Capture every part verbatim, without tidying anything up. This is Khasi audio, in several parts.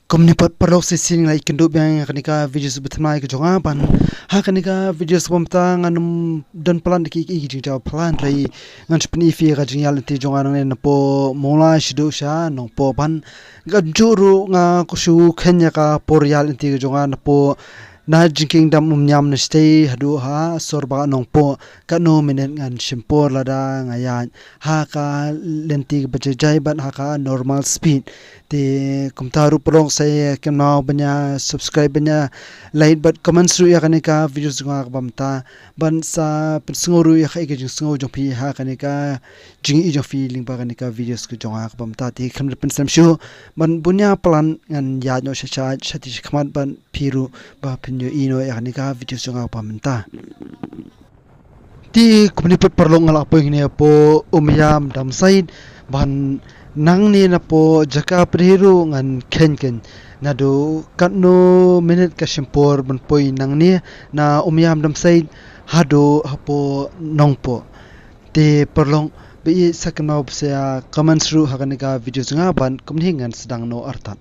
Kumne pat paralok, sa shisien nga la ïakynduh biang ha kane ka video ba thymmai ka jong nga, ban ha kane ka video ba mynta ngan ym don plan da ki, ki jingjaw plan, hynrei ngan sa pyni ïa phi ka jingïaid lynti jong nga nangne napoh Mawlai shaduh sha Nongpoh, ban kumjuh ruh nga kwah shu kheiñ ïa ka por ïaid lynti ka jong nga napoh na jingkieng dam Umïam Nongstoiñ haduh ha sor ba Nongpoh, katno minit ngan shim por lada nga ïaid ha ka lynti kaba jai jai bad ha ka normal speed. Te kumta ruh paralok, sa ïa kynmaw ban ïa subscribe, ban ïa like bad comment ruh ïa kane ka video jong nga kaba mynta, ban sa pynsngew ruh ïa ka, ïa ka jingsngew jong phi ha kane ka jingïohi jong phi lyngba kane ka video ka jong nga kaba mynta. Te khlem da pynslem shuh, ban bun ïa plan ngan ïaid noh sha, sha, sha, te sha khmat ban phi ruh ba phin ïohi noh ïa kane ka video jong nga kaba mynta. Te kumne pat paralok, nga la poi hangne hapoh Umïam Dumsait, ban nangne napoh jaka pyrthei ruh ngan kheiñ kheiñ naduh katno minit ka shim por ban poi nangne na Umïam Dumsait haduh hapoh Nongpoh. Te paralok, ba ïa sa kynmaw ba sa comment ruh ha kane ka video jong nga, ban kumne ngan sdang noh artat.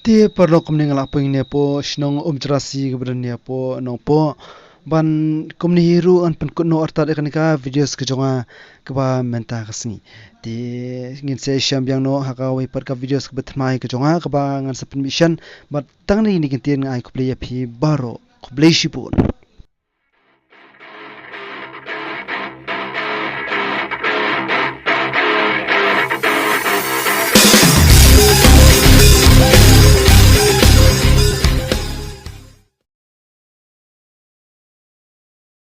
Te paralok, kumne nga la poi ne hapoh shnong Umjrasi kaba don ne hapoh Nongpoh. Ban kumne hi ruh ngan pynkut noh artat ïa kane ka videos ka jong nga kaba mynta ka sngi. Te ngin sa ïashem biang noh ha kawei pat ka videos kaba thymmai ka jong nga kaba ngan sa pynmih shen. Bad tang kine ki ktien nga ai khublei ïa phi baroh. Khublei shibun.